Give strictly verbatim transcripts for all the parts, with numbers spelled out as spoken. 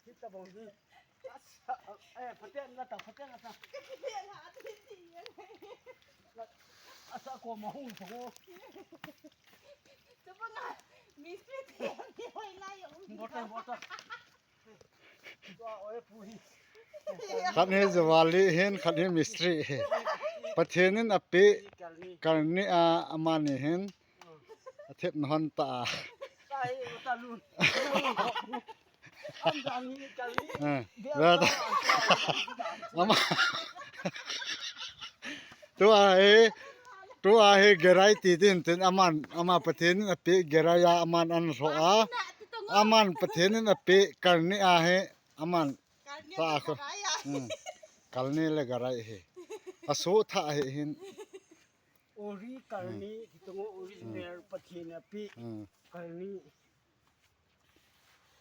Kita bong ni. Asa, eh, phaten la ta, phaten la ta. Asa ko mahung to. Chupanga, mistri te ni hoi lai um. Bota, bota. Tua oi pu hi. Khat hi Jawali hin, khat hi mistri hi. Pathen in ape, Kalni. Kalni a amani hin. Athep na hon ta. Ta hi, ta lun. Am dan hi Kalni. Eh, Bel la ta. Ta. Ama. Tua hi, tua hi Gerai ti tin tin aman, ama Pathen in ape Gerai a aman an ro a. Aman Pathen in ape Kalni a hi, aman ta ko. Hmm. Kalni le Gerai hi. Aso tha hi hin. Ori Kalni, hmm. Kitungo original, hmm. Pathen ape, hmm. Kalni.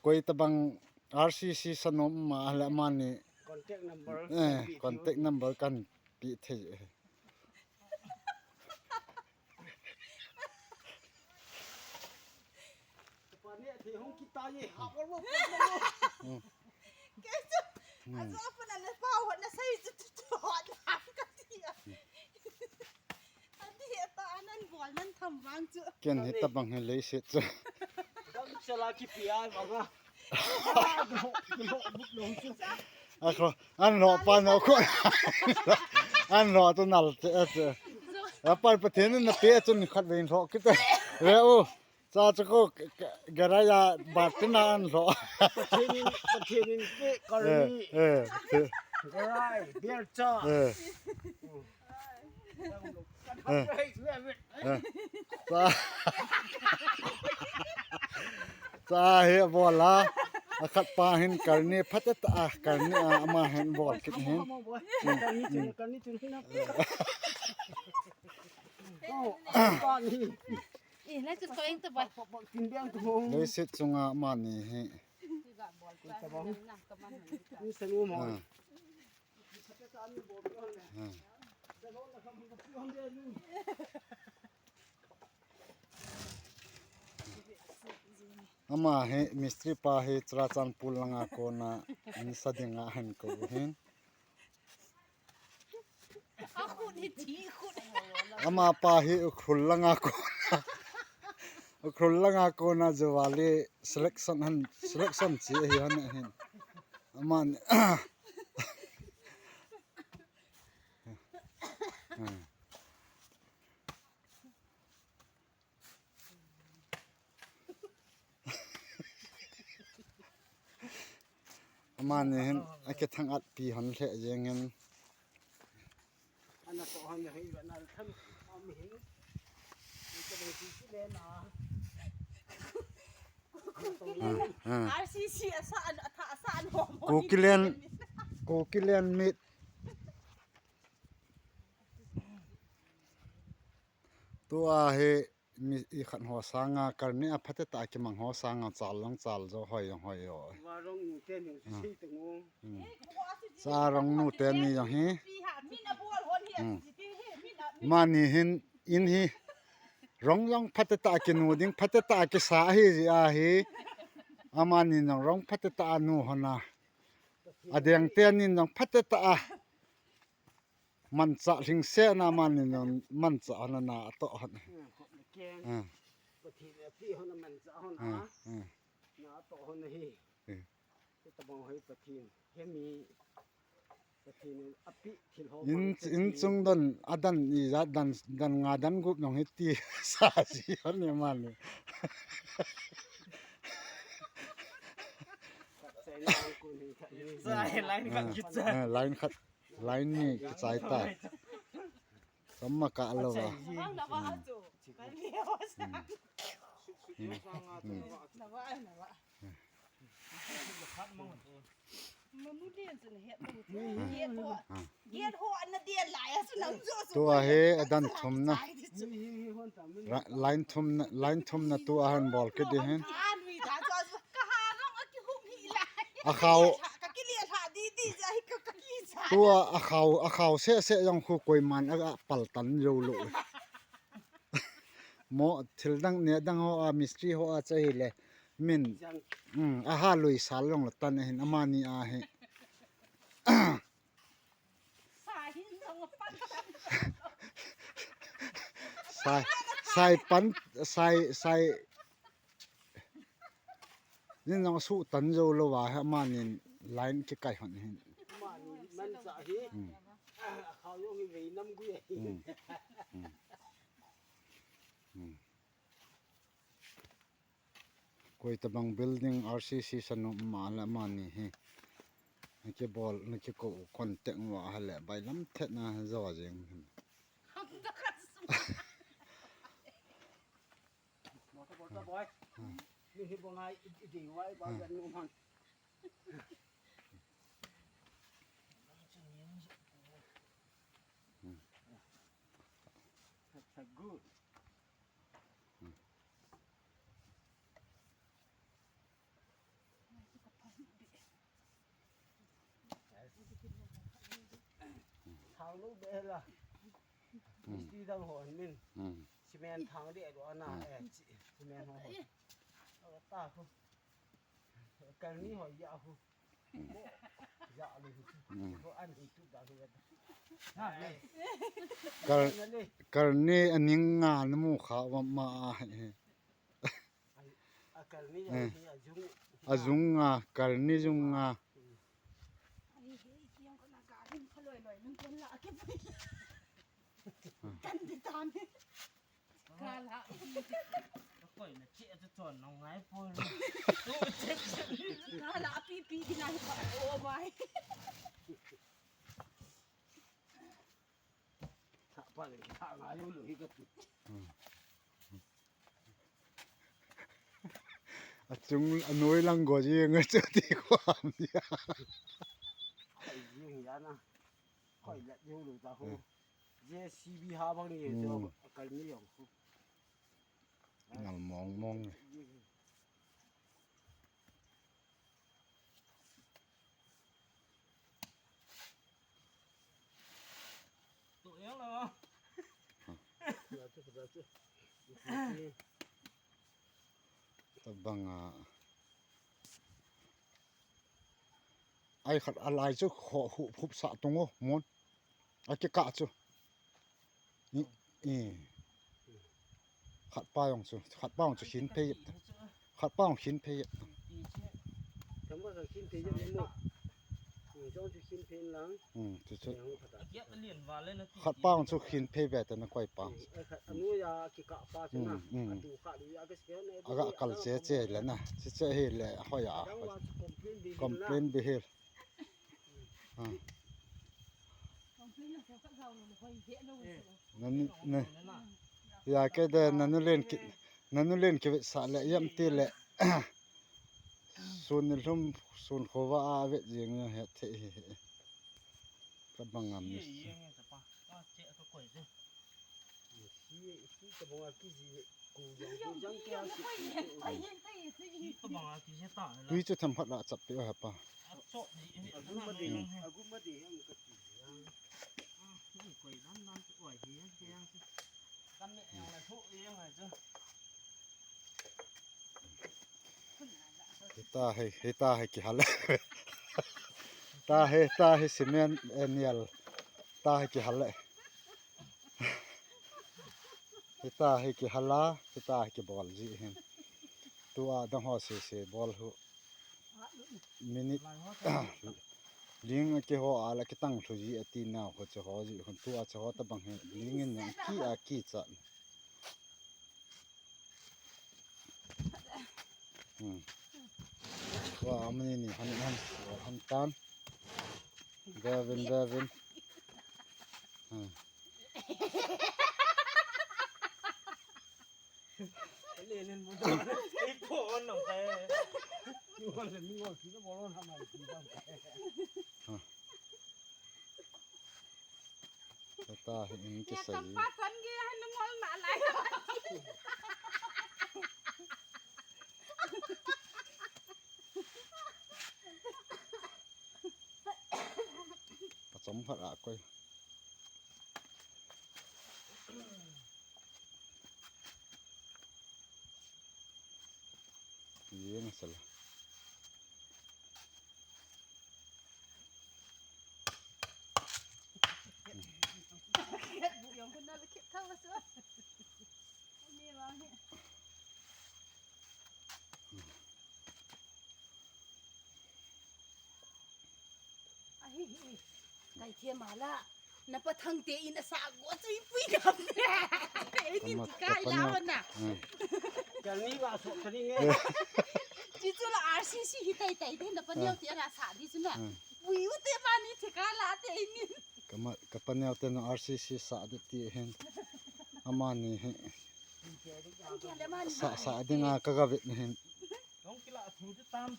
Koi tabang R C C sanom ma le amani. Contact number, eh, kan pe contact number kan pe thei. Pani athi hung kita ye, ha, bol, bol, bol, bol. Hmm. Kesu, hmm. Ajo apa na le pa, what na sai tu tu, what na ka tia. Adi ta anan bol nan tham vang chu. Ken hi tabang hi leiset chu. Dam chala ki pia manga. Akho, an lo pa no ko. An lo tu nal te, te. Apa Pathen in ape chun khat vein lo kit. Re u. Cha cha ko, Gerai a bat tin an lo. Pathen in, Pathen in pe Kalni. Eh, eh, te. Gerai, Bel cha. Eh. Eh. Eh. Cha. Cha hi bol a. Akhat pa hin Kalni phatet a, Kalni a ama hin bol kit hin. Kalni chun, Kalni chun hin a. Oh, Kalni. Eh, lai chu ko eng to bai. Leiset chunga amani hi. Ni sanu mo. Ah. Ah. Ama hi mistri pa hi Churachandpur langa kona in sa dinga hin ko hin. A khut hi thi khut. Ama pa hi Ukhrul langa kona. Ukhrul langa kona Jawali selection han, selection chi hi han hin. Aman. Amani hin akithang at pi hon lheh jeng in. Ana to hon hi, ana tham am hin. Ni ka dei si si le na. Ah, ah. R C C asa an, atha asa an ho mo. Kukiland, Kukiland meet. Tua hi mi i khat ho sanga, Kalni a phatet a kimang ho sanga chal long chal jo hoi jong hoi jo. Wa rong nu te ni, hmm, si te ngo. Hmm. Cha rong nu te ni jong hi. Hmm. Mani hin, in hi. Rong jong phatet a kinu ding, phatet a kisa hi ji a hi. Amani jong rong phatet a nu hon a. Adeng te nin jong phatet a. Manchah lhingsetna mani na manchah hon a na atoh hon. Hmm, khop le keng. Ah. Pathen ape hon a manchah hon a. Ah, ah. Na atoh hon ahi. Eh. Hitabang hoi Pathen. Hemi Pathen in ape thil ho. In, in chung don, adan ijat dan, dan nga dan gup jong hiti sa ji hon e mani. Line khat kicha. Ah, line khat. Line ni kichai ta. Samma ka lo va. Bang na va chu. Hmm. Hmm. Hmm. Na va, na va. Mamu den chu na het mu. Get ho. Get ho an na den lai a chu nang chu chu. Tua hi adan thumna. Ra-, line thumna, line thumna tua han bol kit ding hin. An wi ta chu chu. Ka ha rong a kihum hi lai. A khau. Ka kile lha di di ja hi ka, ka kicha. Tua a khau, a khau seh seh jong khu koiman a, a pal tan jou lou. Mo thil dang neh dang ho a mistri ho a cha hile. Min. Jang. Hmm, aha lui sal long la tan ahin amani ahi. Sa hin jong pan tan. Sai, sai pan, sai, sai. Nin jong su tan jo lo wa ha manin line kikai hon hin. Mani man sa hi. Hmm. Khao jong hi vei nam gui. Hmm. Hmm. Hmm. Koi tabang building R C C sanu ma la mani hi. Naki bol, naki ko contact wa ha le bai lam thet na jo jing. Bota, bota, boy. Ni hi bongai i, i di wai ba gan nu man. That's a good. Thang lu be la. Misti dang ho min. Hmm. Cement thang de do ana, eh, ci-, cement ho. Ho ta ko. Kal ni ho ya ko. Ja lu. Hmm. Ko an i tu da ko. Ha, le. Kal, kal ni aning nga na mu kha wa ma. A kal ni, eh, a jung. A jung nga, kal ni jung nga. Ai, he, kiang ko na ka rin ko loi loi nung ko la ke pui. Kan di tan. Ka la. Koi na che chu chon nong ngai poi. Ka la pi pi di na pa o mai. Tha pa le, tha nga lu lu hi ka tu. Hmm. Achung, anoi lang go ji nga chu ti ko am dia. Koi jing ya na. Koi la ju lu ta ho. Hmm. J C B ha bang ni jo, hmm, kal ni jong ko. Ngal mong mong. Tabang a. Ai khat alai chu kho hu, hup sa tung o, mon. A kikah chu. I, i. Khat pa jong chu, khat pa jong chu khin phei. Khat pa jong khin phei. Tamba ka khin phei jong mo. Ni jong chu khin phei lang. Hmm, chu chu. Khat pa jong chu khin phei be ta na koi pa. Ai khat anu ya kikah pa chu na. Hmm, hmm. Atu kha lu ya ke se ne. Aga kal che che le na. Che che hi le ho ya. Complain bi hil. Ha. Nanu, na, ya ke de nanu len ki, nanu len ki vet sa le yam ti le. Sun ni lhum, sun khova a vet jing na het the hi. Ka bang am ni. Tui chu themkhat la chap pe ha pa. Hita hi, hita hi kihal e. Ta hi, ta hi cement, eh, nial. Ta hi kihal e. Hita hi kihal a, hita hi kibol ji hin. Tua dang ho sese bol hu. Minute. Ling a kiho a la kitang lhu ji ati na ho che ho ji hun tua che ho tabang hi. Ling in yang ki a ki cha. Hmm. Wa, amani ni han han, han tan. Bevin, bevin. Hmm. Lenin mo. Ei po on nong kai. Ni wala ni wala ki mo lon han ai ki dan. Hmm. Heta hi in kisai. Kampasan ge han ngol na lai. Pachom khat a koi. Ye Chala. Ahi, hi. Kai the mala. Na pa thang te in a sa go chu i pui na. Ei nin ti kai la na. Kalni ba so tani nge. Chi chu la R C C hi tai tai de na pa neo te ra sa di chu na. Pui u te ba ni the ka la te in. Kama, kapa neo te na R C C sa de ti hen. Amani hi. Sa, sa dinga ka ga vet ni hin. Long kila thu te tam.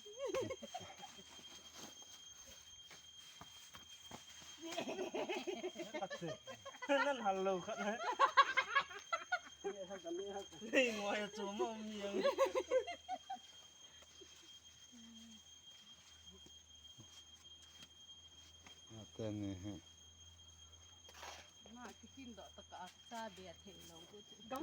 Nan hal lo khat na. Nei ngoi chu mo mi ang. Ate ni hi. Ma kitin do ta ka sa be thei lo.